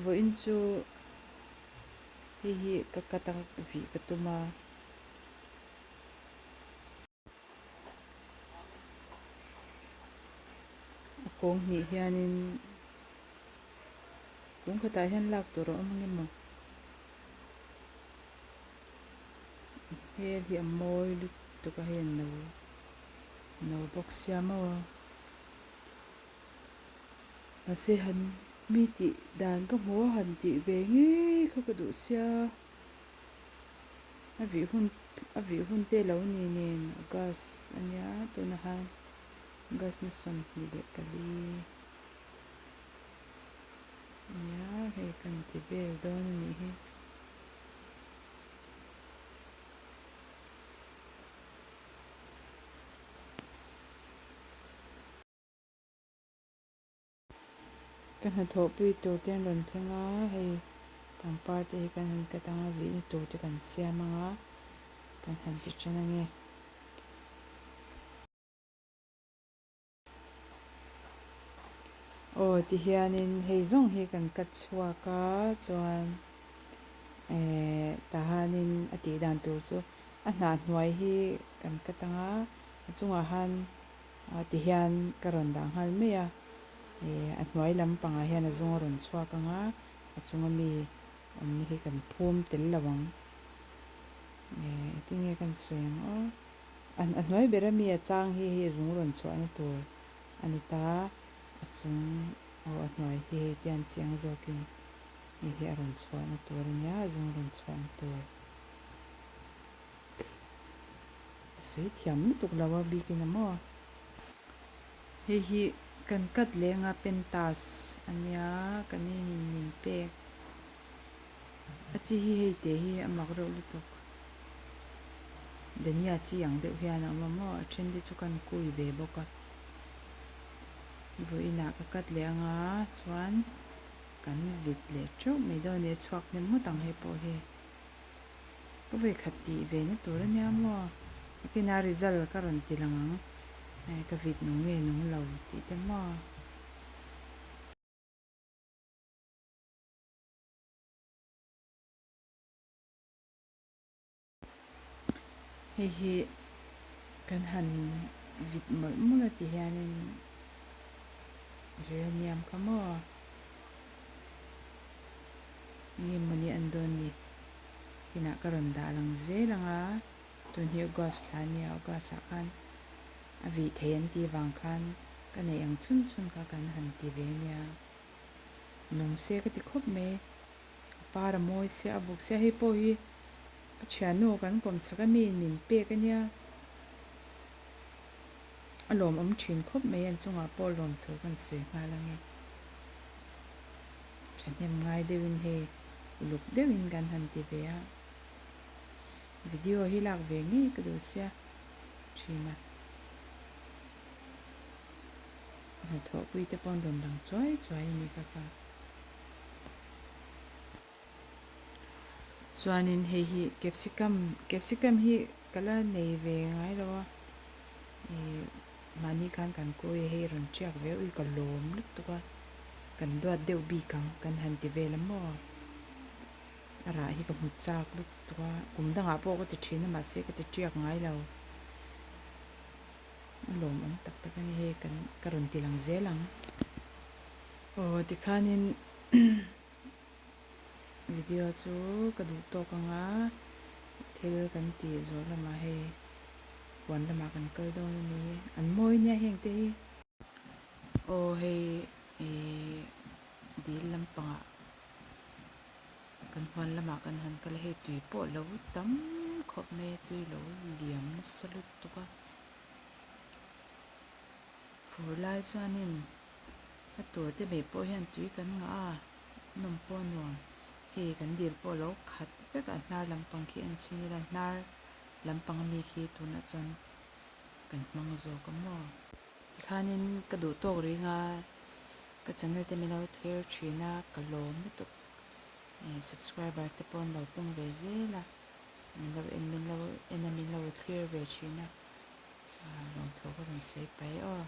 Vawiin chu hei hi ka cut a vih ka tum a. A kawng hnih hianin kawng khatah hian lak tur a awm ang emaw a hmel hi a mawi lutuk a hei a no no bawk sia maw mahse han mi tih dan ka hmu a han tih ve ngei kha ka duh sia. A vih hun a vih hun te lo ni nen gas a nia tunah khan gas na 24 a nia hei kan ti vel dawn a nih hi. Ka hnathawhpui tur te an rawn thleng a, hei pangpar te hi kan han cut ang a, vihna tur te kan siam ang a, kan han ti then ange. Aw tihianin hei zawng hi kan cut chhuak a, chuan eh tahanin a tih dan tur chu a hnah hnuai hi kan cut ang a, a chungah han A ti hian ka rawn dah nghal mai a, ih a hnuai lampangah hian a zung a rawn chhuak ang a, a chunga mi awmna hi kan phum tel lo ang. Ih engtin nge kan sawi ang aw? A a hnuai bera mi a chang hi hei zung rawn chhuahna tur a ni ta, a chung aw a hnuai hi hei tian chiang zawkin hei hi a rawn chhuahna tur a nia, a zung rawn chhuahna tur. A sawi thiam lutuk lo a bikin a maw. Hei hi kan cut leng a pentas a nia kan in in min pek a chi hi hei te hi a mak reuh lutuk dhania chi ang deuh hian a awm a maw a then te chu kan kui ve bawk a vawiinah ka cut leh anga chuan kan vit leh teuh mai dawn a ni a chhuak hnem ngawt ang hei pawh hi. Ka vawikhat tih ve na tur a nia maw? Nakin a result ka rawn ti lang ang, ka vit nung nge nung lo tih te maw? Hei hi kan han vit mawlh mawlh a ti hianin geranium kha maw? Nge mawni an dawn ni? Inah ka rawn dah lang zel ang a, tun hi August thla a nia, August ah khan a vih thei an tih vang khan ka neih ang chhun chhun kha kan han ti ve ania. Nung se ka ti khawp mai, a par a mawi sia, a buk sia, hei pawh hi ka thiannu kan kawm chhak a mi in min pek ania, a lawmawm thin khawp mai, an chungah pawh lawmthu kan sawi nghal ange. Thahnem ngai deuhin hei uluk deuhin kan han ti ve a, video hi lak ve ngei ka duh sia thin a, hnathawhpui te pawh an rawn lang chuai chuai a ni kha kha. Chuanin hei hi capsicum, capsicum hi ka la nei ve ngai lo a, ih Mahni khan kan kawi a hei rawn tiak ve ui ka lawm lutuk a, kan duat deuh bik ang kan han ti vel a maw? A rah hi ka hmu chak lutuk a, kum dangah pawh ka ti thin a mahse ka ti tiak ngai lo. A lawmawm tak tak a ni hei kan ka rawn ti lang zel ang. Aw tikhanin video chu ka duh tawk ang a, thil kan tih zawh lamah hei. Huan lamah kan kal dawn a ni. An mawi nia heng te hi. Aw hei ih dil lampangah kan huan lamah kan han kal a, hei tui pawh lo tam khawp mai a, tui lo liam nasa lutuk a. Fur lai chuanin a tur te mai pawh hian tui kan ngah a, nawm pawh a nuam. Hei kan dil pawh a lo khat vek a, hnar lampang khi en chhin ila hnar lampang ami khi tunah chuan kan hmang zawk a maw. Tikhanin ka duh tawk ring a, ka channel te min lo thlir thin a, ka lawm lutuk. Ih subscriber te pawh an lo pung ve zel a, min lo en min lo en a min lo thlir ve thin a, lawmthu ka rawn sawi paih aw.